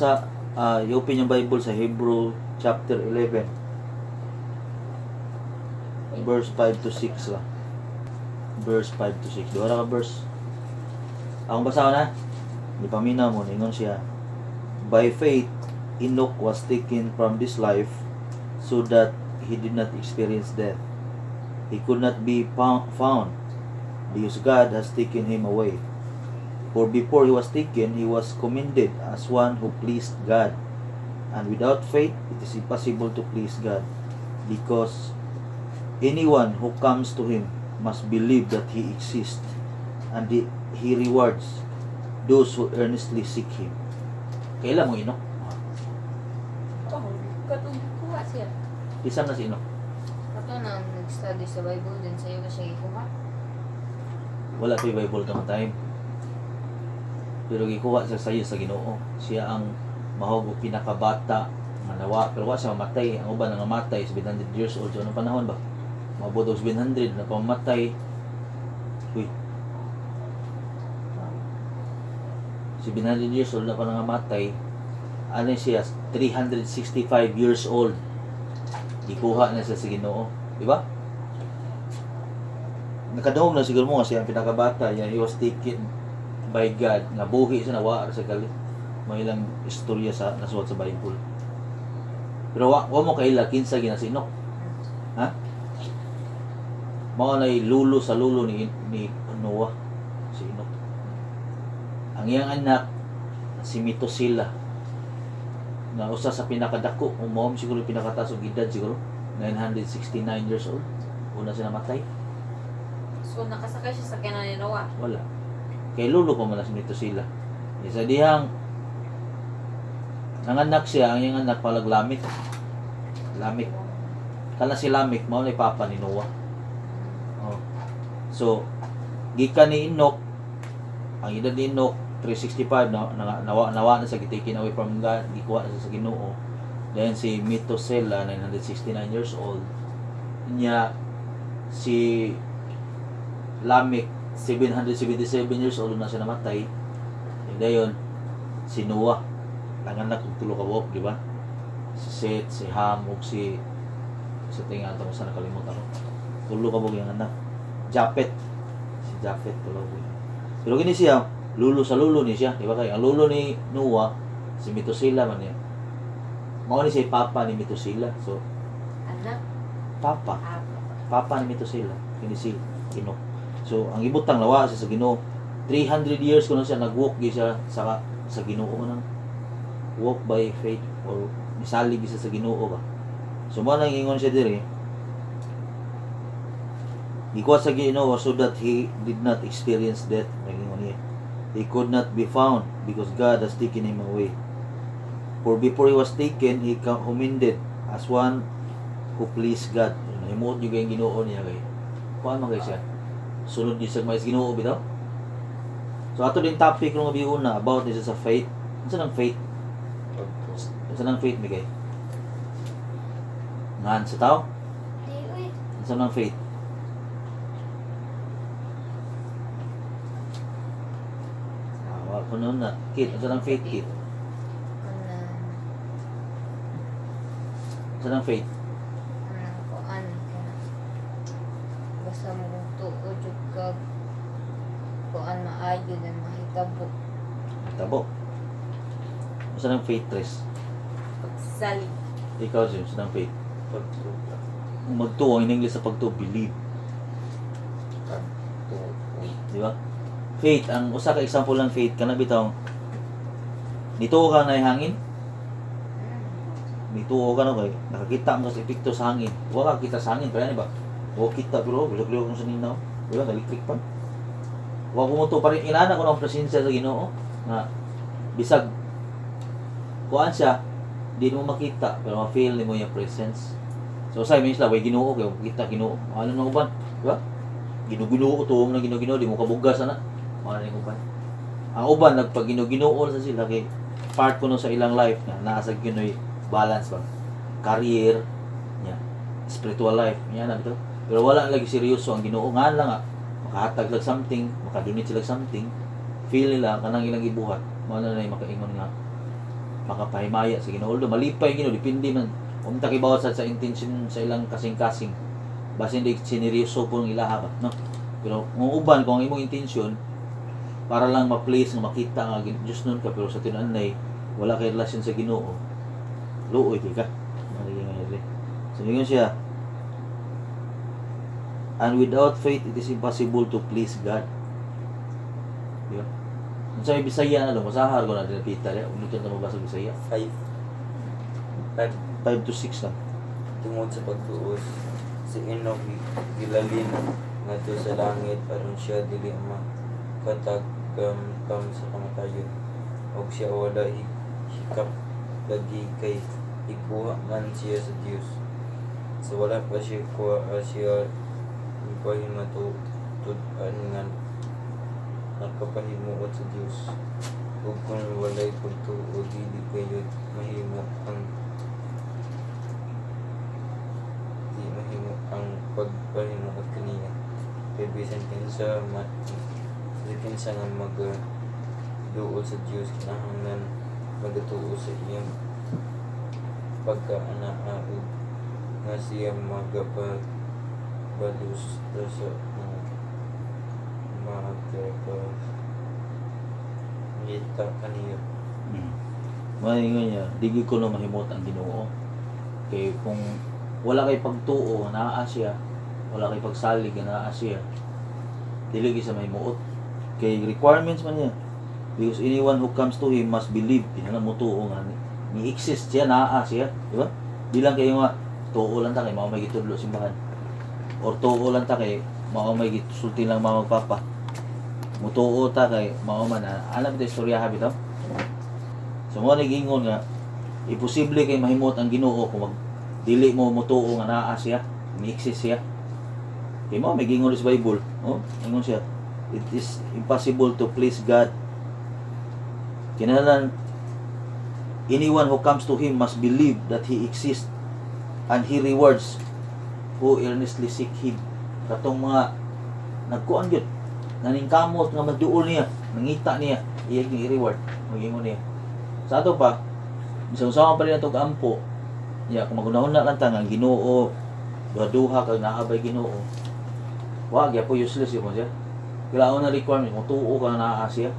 sa i-open yung Bible sa Hebrew chapter 11 verse 5 to 6 lang. Verse 5 to 6. Duha ra ka verse. Akong basahon na. Di paminaw mo, ningon siya. By faith, Enoch was taken from this life so that he did not experience death. He could not be found because God has taken him away. For before he was taken, he was commended as one who pleased God. And without faith, it is impossible to please God, because anyone who comes to him must believe that he exists and he rewards those who earnestly seek him. Kaila mo Enoch? Oh, katong kuha siya. Isa na si Enoch. Kato na nag-study sa Bible din sa'yo ka siya gikuha. Wala pa Bible kang time. Pero gikuha siya sayo sa Ginoo. Siya ang mahog og pinakabata nga nawa, pero wa siya mamatay. Ang uban nga mamatay 700 years old. So anong panahon ba? Maabot og 700 na pamatay. Uy. 700 years old na pa nangamatay. Ano siya? 365 years old. Gikuha na siya sa Ginoo. Di ba? Nakadungog na siguro mo nga siya ang pinakabata. Yan, he was taken by God. Nabuhi siya, nawa sa galit. May ilang istorya sa nasuwat sa Bible. Pero wa mo kaila kinsa gina si Enoch. Ha? Mao na lulo sa lulo ni Noah, si Enoch. Ang iyang anak si Methuselah nga usa sa pinakadako o mao siguro pinakataas og edad, siguro 969 years old una siya namatay. So, nakasakay siya sa sakyanan ni Noah. Wala. Kay lulo pa man na si Methuselah. Isa dihang ang anak siya, ang iyang anak palag Lamech. Lamech. Kana si Lamech mao na papa ni Noah. Oh. So, gikan ni Enoch, ang edad ni Enoch 365 na, nawa na sa gitaken away from God, gikuha na siya sa Ginoo. Then si Methuselah 969 years old. Nya si Lamech 777 years old na siya namatay. And dayon si Noah nanganak og tulo ka buok, di ba? Si Seth, si Ham ug si sa tinga ato sa nakalimutan ko. Tulo ka buok yung anak. Japet. Si Japet, tulo ka buok. Pero gini siya, lulo sa lulo ni siya, di ba, kay ang lulo ni Noah si Methuselah man niya. Mao ni siya papa ni Methuselah. So Anak. Papa. Ah, Papa ni Methuselah kini si Enoch. So ang ibutang lawa siya sa Ginoo. 300 years kuno siya nag-walk gi siya sa Ginoo, nang walk by faith or misalig siya sa Ginoo ba. So mo nang ingon siya diri, gikuha sa Ginoo so that he did not experience death. Nag-ingon niya, he could not be found because God has taken him away. For before he was taken, he commended as one who pleased God. Nahimuot yung kayong Ginoo niya kay kuan man kay siya. Sunod di sa mais Ginoo bitaw. So ato din topic ng gabi una about this sa faith. Unsa nang faith? Unsa nang faith, Miguel? Ngan sa tao? Di uy. Unsa nang faith? Ah, wa ko noon na. Kit, unsa nang faith, Kit? Kanang Unsa nang faith? Kanang kuan kanang basta mo tuo jud kag kuan maayo dan mahitabo. Tabo. Unsa nang faith, Tris? Pagsalig. Ikaw, James, unsa nang faith? Kung magtuo, in English sa pagtuo, believe. Di ba? Faith, ang usa ka example ng faith, kanang bitawng nituo ka na hangin, nituo ka na kay nakakita mo sa epekto sa hangin. Wa ka kita sa hangin, kaya ni ba? Wa kita pero bilog-bilog kung sa ninaw. Di ba? Electric pa. Wa ko mo to pa rin inana ko ng presensya sa Ginoo nga bisag kuan siya, di mo makita pero ma-feel nimo yung presence. So sa means la way Ginoo kay kita Ginoo. Ano nang uban, di ba? Ginuginoo to na ginuginoo, di mo kabugas ana. Mao na ning uban. Ang uban nagpag-Ginoo sa sila kay part kuno sa ilang life nga naa sa Ginoy balance ba. Career nya, spiritual life nya na bitaw. Pero wala lagi seryoso ang Ginoo nga lang nga makahatag lag something, makadonate sila something, feel nila kanang ilang gibuhat, mao na na makaingon nga Makapahimaya sa Ginoo. Although malipay ang Ginoo, depende man unta kay bawat sa intention sa ilang kasing-kasing. Basin di sineryoso po ng ilaha ba, no? Pero kung uban, kung ang imong intention para lang ma-please nga makita nga Diyos nun ka, pero sa tinuanay wala kay relasyon sa Ginoo, luoy kay ka. Mali nga diri. So ingon siya, "And without faith it is impossible to please God." Di ba? Unsa may Bisaya na lang, masahar ko na din pita diya. Unod ta mabasa Bisaya. Five. Five. 5 to 6 lang. Tungod sa pagtuos, si Enoch gilalin ngadto sa langit aron siya dili makatagamtam sa kamatayon. Og siya wala hikap lagi kay ikuha man siya sa Dios. Sa wala pa siya kuha siya matud-an nga nakapahimuot sa Dios. Ug kung walay pagtuo, dili kayo mahimo ang di mahimo ang pagpahimuot kaniya. Kay bisan kinsa ma, sa kinsa nga magaduol sa Dios kinahanglan magatuo sa iyang pagkaanaa ug nga siya magapabalos sa mga magapangita kaniya. Maingon niya, di gyud ko na mahimot ang Ginoo. Kay kung wala kay pagtuo, naa siya, wala kay pagsalig, naa siya, dili gyud sa mahimuot. Kay requirements man niya. Because anyone who comes to him must believe. Kinahanglan mo tuo nga ni exist siya, naa siya, di ba? Di lang kayo nga tuo lang ta kay mao may gitudlo simbahan. Or tuo lang ta kay mao may gisulti lang mama papa. Mutuo ta kay mao man na alam ito istorya ha bitaw. So mo ni gingon nga imposible kay mahimot ang Ginoo kung mag dili mo motuo nga naa siya, ni exist siya. Kay mo may gingon sa Bible, oh, ingon siya, it is impossible to please God. Kinahanglan anyone who comes to him must believe that he exists and he rewards who earnestly seek him. Katong mga nagkuan gyud, naningkamot nga magduol niya, nangita niya, iya gyud i-reward, magingon niya. Sa ato pa, bisan usaha pa rin ato ampo, ya kung magunahon na lang ta nga ang Ginoo, duha-duha kag naa bay Ginoo. Wa gyud useless yun siya. Kailangan na requirement mo tuo ka na naa siya.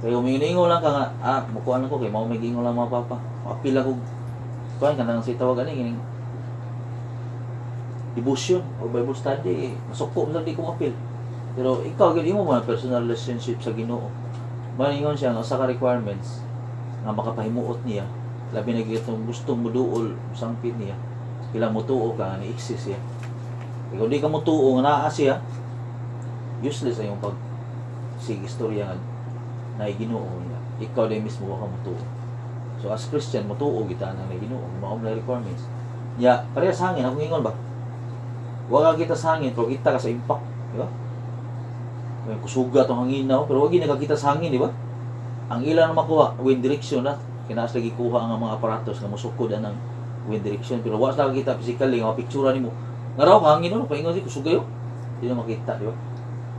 Kaya umingo lang ka nga, ah, mukuan ako kay mao may giingon lang mga papa. Apil ako kuan kanang si tawag ani kining devotion or Bible study, eh, masuko man di ko apil. Pero ikaw gyud imo mo na personal relationship sa Ginoo. Maingon siya nga usa ka requirements nga makapahimuot niya, labi na gyud itong gustong moduol sangpit niya, kailangan mo tuo ka nga ni-exist siya. Kung di ka mo tuo nga naa siya, useless ang iyong pag sige istorya nga na Ginoo niya. Ikaw din mismo wa ka motuo. So as Christian, motuo kita nang Ginoo, mao man requirements. Ya, parehas sa hangin, akong ingon ba? Wa ka kita sa hangin, pero kita ka sa impact, di ba? May kusuga tong hangin na, pero wa gyud nakakita sa hangin, di ba? Ang ilang na makuha, wind direction na, kinaas lagi kuha ang mga aparatos nga musukod ang wind direction, pero wa sa nakakita physically nga picture nimo. Nga raw hangin no, paingon si kusuga yo. Di na makita, di ba?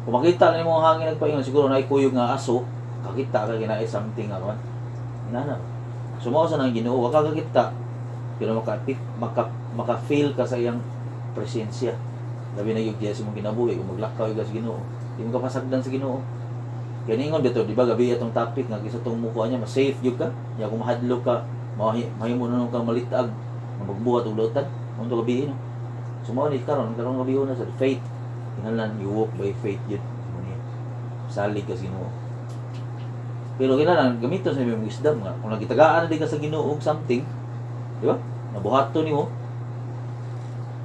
Kung makita na nimo ang hangin nagpaingon, siguro na kuyog nga aso, kakita ka kinae something nga kuan. Inana. So mao sa nang Ginoo, wa ka kakita, pero maka maka-feel ka sa iyang presensya. Labi na yung diya sa imong kinabuhi, kung maglakaw ka sa Ginoo, di mo ka pasagdan sa Ginoo. Kaya ningon dito, di ba gabi atong topic nga kisa tong mukuha niya, mas-safe gyud ka. Nya kung mahadlok ka, mahimo na ka malitag, nga magbuhat og lautan, unto gabi no. So mao ni karon, karon gabi na sa faith. Kinahanglan you walk by faith gyud. Mo niya. Salig ka sa Ginoo. Pero kinahanglan gamiton sa imong wisdom nga kung nagitagaan na di ka sa Ginoo og something, di ba? Nabuhaton nimo.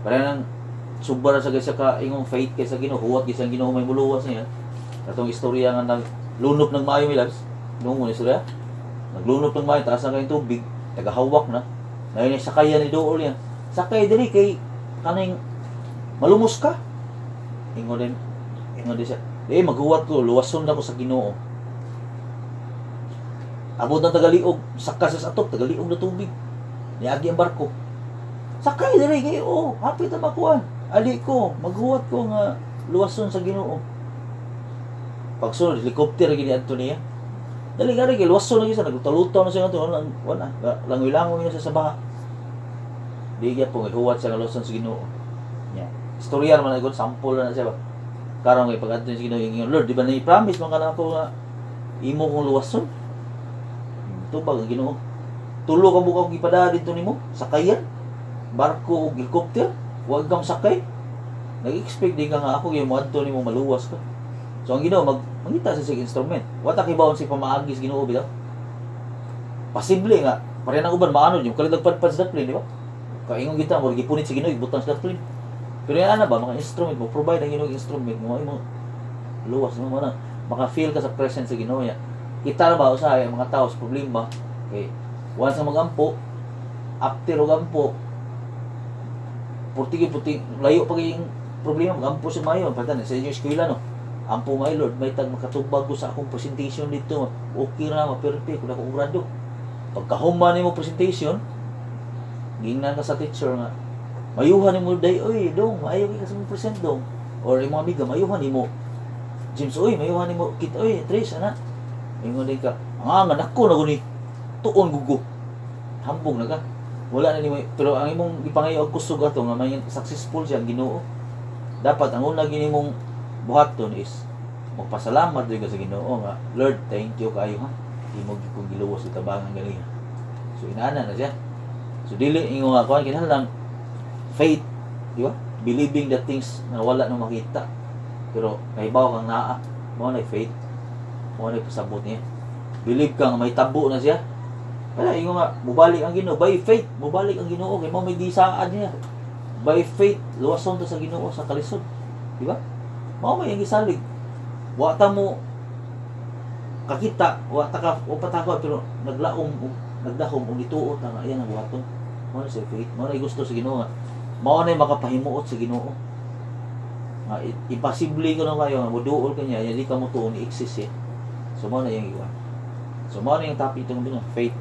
Para nang sobra sa sa ka ingong faith kay sa Ginoo, huwat gyud sa Ginoo may muluwas niya. Katong istorya nga naglunop ng maayo milags, nung mo istorya. Naglunop ng maayo, taas na kayong tubig, tagahawak na. Ngayon yung sakayan ni Dool niya. Sakay diri kay kaning malumos ka. Ingon din siya. Eh, maghuwat ko, luwason na ko sa Ginoo. Abot na tagaliog, saka sa atop, tagaliog na tubig. Niagi ang barko. Sakay diri kay oh, hapit na makuan. Ali ko, maghuwat ko nga luwason sa Ginoo. Pagsunod, helicopter gini adto niya. Dali nga rin, luwaso na siya, nagtalutaw na siya nga to, wala, wala, langoy-langoy na siya sa baha. Di gyapon, huwat siya nga luwason sa Ginoo. Nya. Istorya man na sample na siya ba. Karon kay pag-adto sa Ginoo, ingon, "Lord, di ba na promise man ka na ako nga imo kong luwason?" Tubag ang Ginoo. "Tulo ka bukaw gipada dito nimo, sakayan, barko ug helicopter, wag kang sakay. Nag-expect di ka nga ako gyud moadto nimo maluwas ka?" So ang Ginoo mag mangita sa sig instrument. Wa ta kibaon si pamaagi sa Ginoo bitaw. Posible nga pareha ng uban maanod yung kalit nagpadpad sa plane, di ba? Kaingon kita mo gipunit sa Ginoo ibutang sa plane. Pero yan na ba mga instrument mo provide ang Ginoo instrument mo imo luwas mo na maka-feel ka sa presence sa Ginoo niya. Kita na ba usahay ang mga tao sa problema kay once nga magampo, after og ampo, puti puti layo pa kay problema, magampo sa mayo patan sa inyo eskwela, no? "Ampo, my Lord, may tag makatubag ko sa akong presentation dito, okay ra, ma-perfect kung akong grado." Pagkahuman nimo presentation, gingnan ka sa teacher nga mayuhan nimo day, "Oy dong, maayo kay ka sa mong present, dong," or imong amiga, "Mayuhan nimo James, oy, mayuhan nimo Kit, oy, Trish," ana. Ingon din ka, "Ang angan ako na guni tuon gugo." Hambog na ka, wala na nimo. Pero ang imong ipangayo og kusog ato nga may successful siya ang Ginoo. Dapat ang una gini mong buhaton is magpasalamat jud ka sa Ginoo nga, "Lord, thank you kaayo ha, imo gyud kong giluwas, itabangan ganiha." So inaana na siya. So dili ingon nga kuan, kinahanglan faith, di ba? Believing the things na wala nang makita pero nahibaw kang naa. Mao na faith, mao na pasabot niya. Believe ka nga may tabo na siya. Wala ingon nga mubalik ang Ginoo. By faith mubalik ang Ginoo kay mao may gisaad niya. By faith luwason ta sa Ginoo sa kalisod, di ba? Mao may ang gisalig. Wa ta mo kakita, wa ta ka o patakot, pero naglaom og nagdahom og gituo ta nga ayan ang buhaton. Mao na sa faith, mao na gusto sa Ginoo nga mao na makapahimuot sa Ginoo nga imposible ko na kayo nga moduol ka niya, di ka mo tuon ni exist eh. So mao na yung iwan. So mao na yung topic itong bino, faith.